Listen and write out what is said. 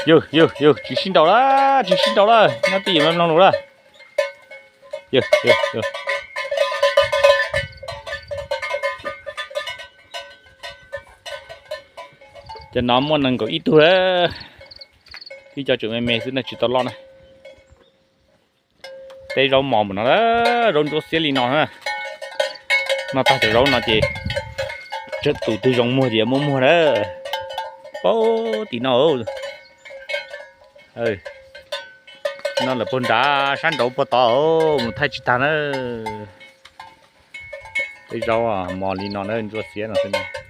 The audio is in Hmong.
Yog, yog, yog, tsis sib nraus lawm, tsis sib nraus lawm, nyob twj ywm mloog lus lawm. Yog, yog, yog. Cov no muaj nees nkaum ib tug lawm. Twb cov tseem me me xwb na, tsis tau loj na. Teb zaub mos mus no, zaub ntsuab xiab li no na. Noj tag cov zaub no ces tsam tus twg zoo muag ces muab muag na. Paub tim no. No lawm puag nrad sab nraud puag tod, mus thaij tsis tag na. Teb zaub mos li no na, ntsuab xiab no xwb.